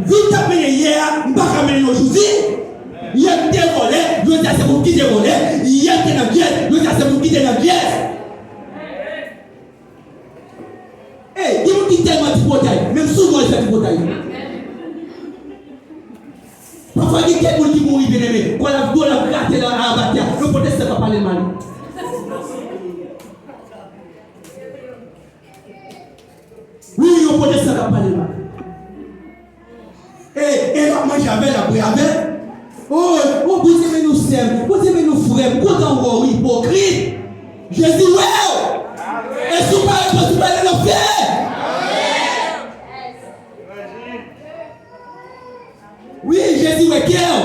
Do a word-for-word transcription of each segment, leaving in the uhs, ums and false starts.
Vi m t ap mennen yè a, m pa ka mennen l jodi. Yè m te vòlè, jodi a se pou m kite vòlè. Yè m te nan dyèz, jodi a se pou m kite nan dyèz. Ey, gen moun ki tèlman tripotay, menm souvan yo fè tripotay. Pafwa gen kèk moun ki mouri, byeneme, kò l ap dlo, l ap grate la anba tè a. Yon pwotestan k ap pale mal. Wi, yon pwotestan k ap pale mal. E, e l ap manje avè l, l ap bwè avè l. O, o, Bondye beni w, sè m. Bondye beni w, frè m. Kontan wè w, wi, ipokrit. Jezi wè w. E si w pa repanti, w prale nan lanfè. Wi, Jezi wè kè w.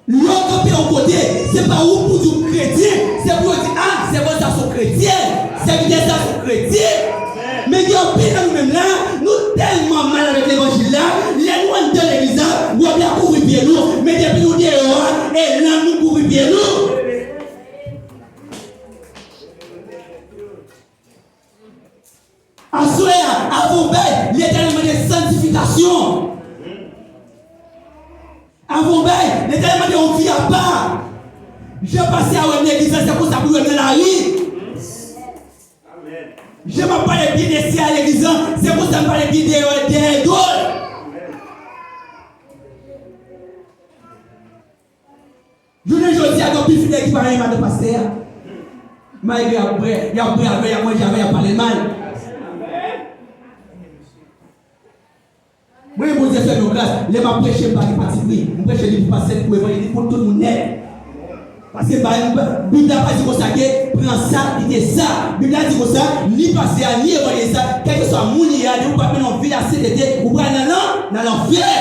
Lè w kanpe yon kote, se pa ou pou di w kretyen, se pou yo di, a, sèvant sa se yon kretyen, sèvitè sa se yon kretyen. Men gen anpil nan nou menm la, nou tèlman mal avèk levanjil la, lè nou anndan legliz la, wòb la kouvri pye nou, men depi nou deyò a, e lang nou kouvri pye nou. Aswè a, avan w bay, Letènèl mande sanktifikasyon. Avan w bay, Letènèl mande yon vi apa. Jan pastè a wè m legliz la, se konsa pou l wè m nan lari. Jan m ap pale byen de sè a legliz la, se konsa m pale byen dèyè, dèyè do l. Jounen jodi a, gen anpil fidèl ki pa renmen madanm pastè a. Malgre y ap bwè, y ap bwè avè l, y ap manje avè l, y ap pale l mal. Mwen, Bondye fè m yon gras, lè m ap preche, m pa gen patipri. M preche li pou pastè, li pou evanjelis, li pou tout moun nèt. Paske Bib la pa di konsa ke pran sa, kite sa. Bib la di konsa, ni pastè a, ni evanjelis la, kèlkeswa moun li ye a, depi w pa t mennen yon vi a sentete, ou pral nan, nan, nan lanfè.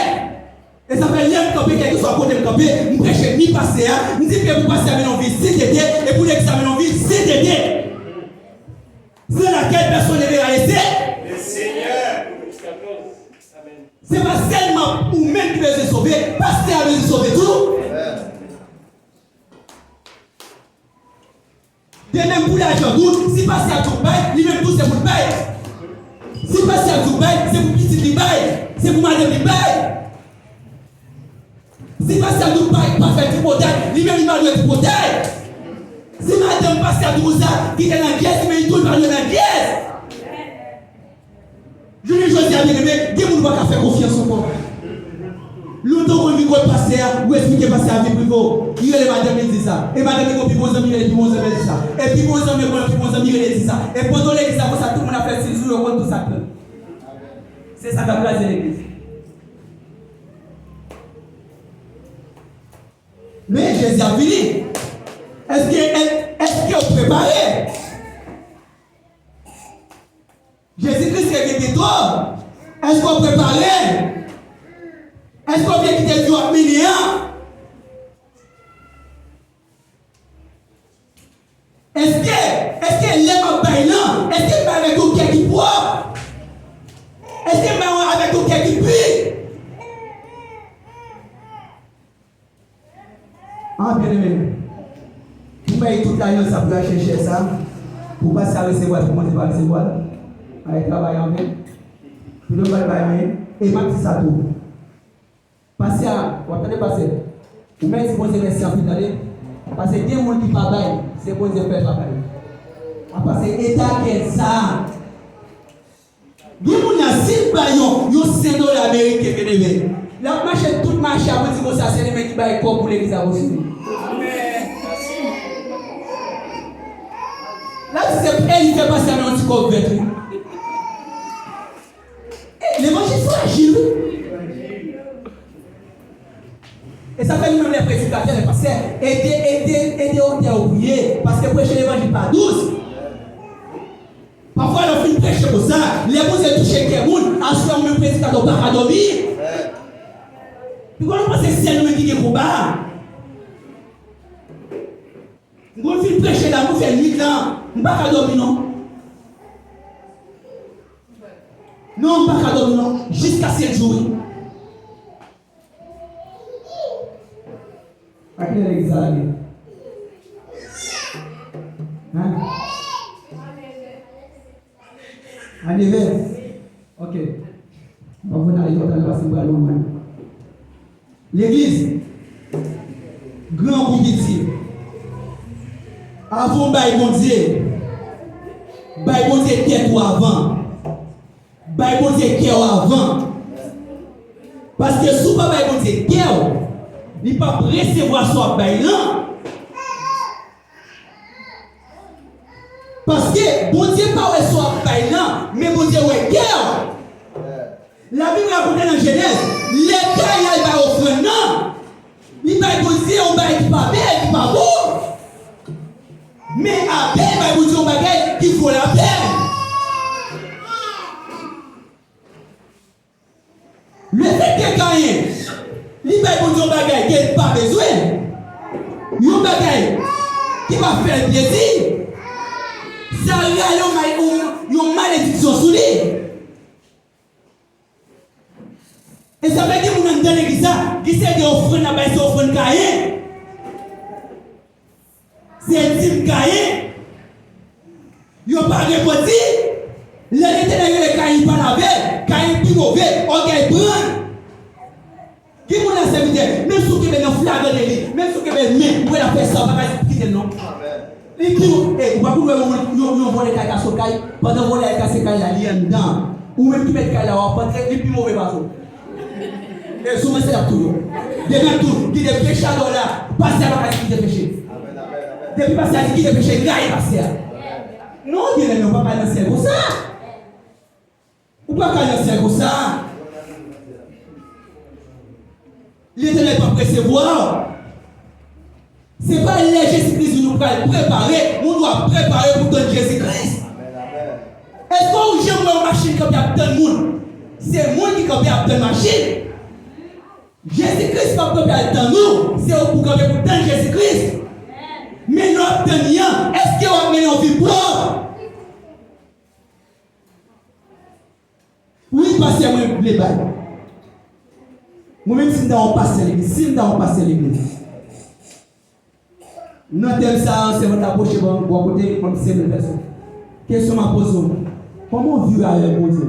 E sa fè lè m kanpe, kèlkeswa kote m kanpe, m preche ni pastè a, m di pèp pou pastè a mennen yon vi sentete, e pou legliz la mennen yon vi sentete. Sans laquelle personne ne verra le Seigneur. Se pa sèlman ou menm ki bezwen sove, pastè a bezwen sove tou. De menm pou lajan tou, si pastè a di w bay, li menm tou se pou l bay. Si pastè a di w bay, se pou pitit li bay, se pou madanm li bay. Si pastè a di w pa, pa fè tripotay, li menm li pa dwe tripotay. Si madanm pastè a di w konsa, kite nan dyèz, li menm li tou li pa dwe nan dyèz. Jounen jodi a, byeneme, gen moun ou pa ka fè konfyans ankò. Lontan w konn vin kot pastè a, ou esplike pastè a vi prive w. Li rele madanm li di sa. E madanm li gon pi bon zanmi, rele pi bon zanmi, di sa. E pi bon zanmi, gon pi bon zanmi, rele di sa. E pandan w legliz la konsa, tout moun ap fè ti zou, yo konn tout sa k fèt. Se sa k ap kraze legliz. Men Jezi ap vini. Èske, èske w prepare? Jezi Kris revyen byento. Èske w prepare? Èske w byen kite vi w ap mennen an? Èske, èske lè m ap bay lan, èske m bay avèk yon kè ki pwòp? Èske m bay avèk yon kè ki pi? Ah, byeneme, pou bay tout lajan sa pou l achte chè sa, pou pastè a resevwa l, pou Bondye pa resevwa l, ay travay anven. Pito m pa t bay anyen. E m ap di sa tou. Pastè a, w ap tande pastè? Ou mèt di Bondye mèsi anpil, tande. Paske gen moun ki pa bay, se Bondye fè l pa bay. A pastè, eta kè sa. Gen moun la, si l bay yon, yon sen dola ameriken, byeneme, l ap mache tout mache a pou di konsa se li menm ki bay kòb pou legliz la konstwi. L ap di se e li fè pastè a yon ti kòb vèt, wi. E, levanjil frajil, wi. E sa fè nou menm lè predikatè, lè pastè, ede, ede, ede otè yo priye, paske preche levanjil pa dous. Pafwa lè w fin preche konsa, lè Bondye touche kè moun, aswè ou menm predikatè ou pa ka dòmi. Piga nou panse sèl nou menm ki gen konba a. M konn fin preche la, m fè nwit la, m pa ka dòmi non. Non, m pa ka dòmi non, jiskaske l joure. A kilè legliz sa lage? Hein? A nevè? Ok. M p ap voye n ale twòp talè paske m pral lwen. Legliz, gran kou piti, avan w bay Bondye, bay Bondye tèt ou avan. Bay Bondye kè w avan. Paske si w pa bay Bondye kè w, li p ap resevwa sa w ap bay lan. Paske Bondye pa wè sa w ap bay lan, men Bondye wè kè w. Labib rakonte nan Jenèz, lè Kayen al bay ofrann nan, li bay Bondye yon bagay ki pa bèl, ki pa bon. Men Abèl bay Bondye yon bagay ki vo lapèn. Lefètke Kayen, li bay Bondye yon bagay ke l pa bezwen, yon bagay ki pa fè l plezi, sa rale yon mal-, yon, yon malediksyon sou li. E sa fè gen moun anndan legliz la, ki se de ofrann l ap bay, se ofrann Kayen. Se dim Kayen. Yo pa repanti. Lè Letènèl rele Kayen, li pa lave l. Kayen pi move, ògèy pran l. Gen moun nan sèvitè, menm si w kenbe nan flagrant délit, menm si w kenbe l men, ou wè l ap fè sa, w pa ka kite l non. Li di w, e, ou pa konn wè yon, yon, yon vòlè kay ka sot kay, pandan vòlè a kase kay la, li anndan. Ou menm ki mèt kay la, w ap antre, li pi move pase w. E souvan se l ap touye w. Depi ap tou, kite peche a dò la, pastè a pa ka di kite peche. Depi pastè a di kite peche, rayi pastè a. Non, byeneme, ou pa ka al nan syèl konsa. Ou pa ka al nan syèl konsa. Letènèl p ap resevwa w. Se pa lè Jezi Kris vini ou pral prepare, moun yo ap prepare pou tann Jezi Kris. Èske ou janm wè yon machin kanpe ap tann moun? Se moun ki kanpe ap tann machin. Jezi Kris p ap kanpe al tann ou, se ou pou kanpe pou tann Jezi Kris. Men lè w ap tann li an, èske w ap mennen yon vi pwòp? Wi, pastè, mwen vle bay. Mwen menm, si m ta yon pastè legliz, si m ta yon pastè legliz. Nan tèm sa a, sèvant la pwoche bò, bò kote, kòm senk mil pèsòn. Kesyon m ap poze w, kòman w viv avèk Bondye?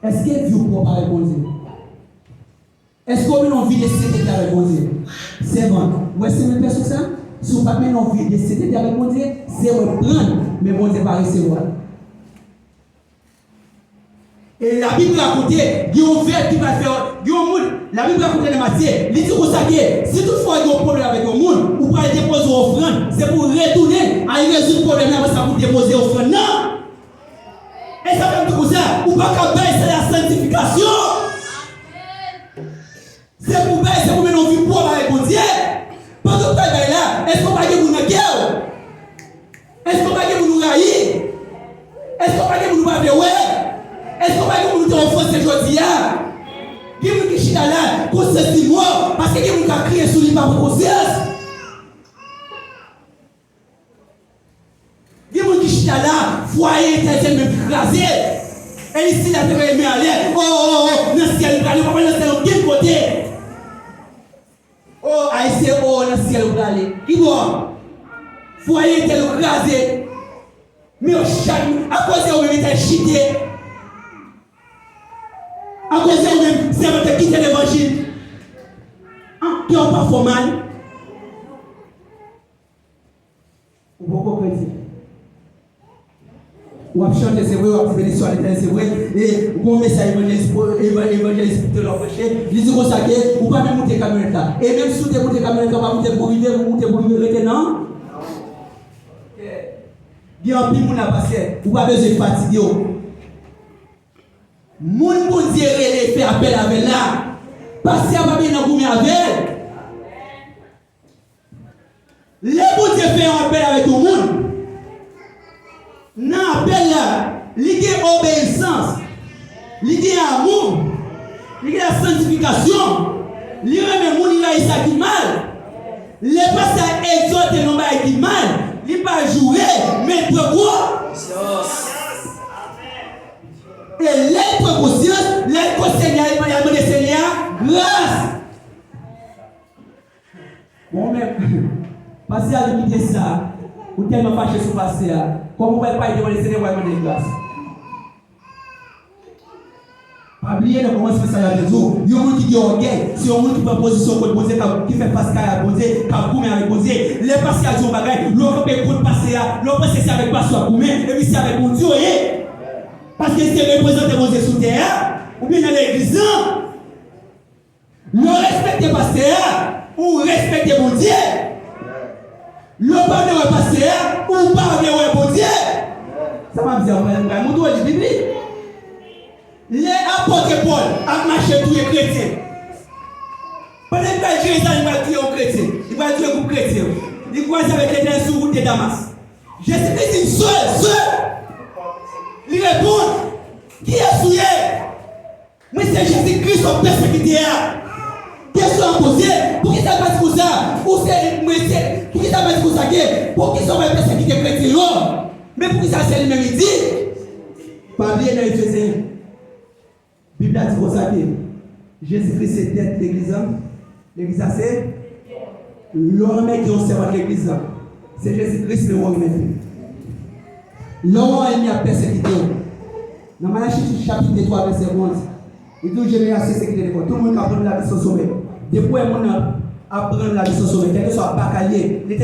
Èske vi w pwòp avèk Bondye? Èske w mennen yon vi de sentete avèk Bondye? Sèvant, ou wè senk mil pèsòn sa? Si w pa t mennen yon vi de sentete avèk Bondye, se ou k pran l, men Bondye pa resevwa l. E Labib rakonte, gen yon vèb ki pral fè, gen yon moun, Labib rakonte nan Matye, li di konsa ke, si toutfwa w gen yon pwoblèm avèk yon moun, ou pral depoze yon ofrann, se pou w retounen, al rezoud pwoblèm nan, apre sa pou w depoze ofrann nan. E sa fè m di konsa, ou pa ka bay san la santifikasyon. Se pou bay, se pou mennen yon vi pwòp avèk Bondye. Pandan w pral bay la, èske w pa gen moun nan kè w? Èske w pa gen moun ou rayi? Èske w pa gen moun ou pa vle wè? Èske w pa gen moun ou te ofanse jodi a? Gen moun ki chita la, konsyans li mò, paske gen moun k ap kriye sou li, li pa pran konsyans. Gen moun ki chita la, fwaye entèl tèlman kraze. E li sila te leve men anlè. O, o, o, nan syèl li prale, ou pa pral nan syèl okenn kote. O, Ayisyen, o, nan syèl ou prale. Ki bò? Fwaye entèl ou kraze. Men yo chak, akoz de ou menm entèl chite. Akoz de ou menm, sèvant te kite levanjil. An, kè w pa fè w mal. Ou poko kretyen. W ap chante, se vre, w ap di beniswa Letènèl, se vre. E ou gon mesaj evanjelis, evan-, evanjelis Victor la preche, li di konsa ke ou pa menm moute kamyonèt la. E menm si w te moute kamyonèt la, w pa moute pou rive, ou moute pou rive rete nan. Gen anpil moun la, pastè, ou pa bezwen fatige w. Moun Bondye rele fè apèl avè l la, pastè a pa bezwen nan goumen avè l. Lè Bondye fè yon apèl avèk yon moun, nan apèl la, li gen obeyisans, li gen amou, li gen lasantifikasyon, li renmen moun, li rayi sa ki mal. Lè pastè a egzòte nan bagay ki mal, li pa joure, men l pran konsyans. E lè l pran konsyans, lè l kot Senyè a, li pral mande Senyè a gras. Bon, men, pastè a di kite sa. Ou tèlman fache sou pastè a. Kòman ou pral pale devan Lesenyè, ou pral mande l gras? Pa bliye nan kòmansman sa a te di w, yon moun ki gen ògèy, se yon moun ki pran pozisyon kont Bondye, k ap, ki fè fas kare ak Bondye, k ap goumen avèk Bondye. Lè pastè a di yon bagay, lè w kanpe kont pastè a, lè w panse se avèk pastè w ap goumen, epi se avèk Bondye w ye. Paske se reprezante Bondye sou tè a, oubyen nan legliz lan. Lè w respekte pastè a, ou respekte Bondye. Lè w pa vle wè pastè a, ou pa vle wè Bondye. Sa m ap di a, m pral montre w li biblik. Lè apot Pòl ap mache touye kretyen, pandan li pral jere zam, li pral touye yon kretyen, li pral touye gwoup kretyen, li kwaze avèk Letènèl sou wout de Damas. Jezikri di l, Sòl, Sòl! Li reponn, Kiyès ou ye? Mwen se Jezi Kris w ap pèsekite a. Kesyon an poze, poukisa l pa di konsa? Ou se, mwen se, poukisa l pa di konsa ke, poukisa w pral pèsekite kretyen yo? Men poukisa se li menm li di? Pa bliye nan Efezen, Bib la di konsa ke Jezi Kris se tèt legliz la. Legliz la se, lè w renmen gen yon sèvant legliz la, se Jezi Kris men w renmen tou. Lè w wè yon ènmi ap pèsekite w, nan Malachi chapit de twa vèsè onz, li di w, Jenerasyon sekirite de kò, tout moun k ap rann lavi san somèy. Depi w wè moun nan ap rann lavi san somèy, kèlkeswa baka l ye, li te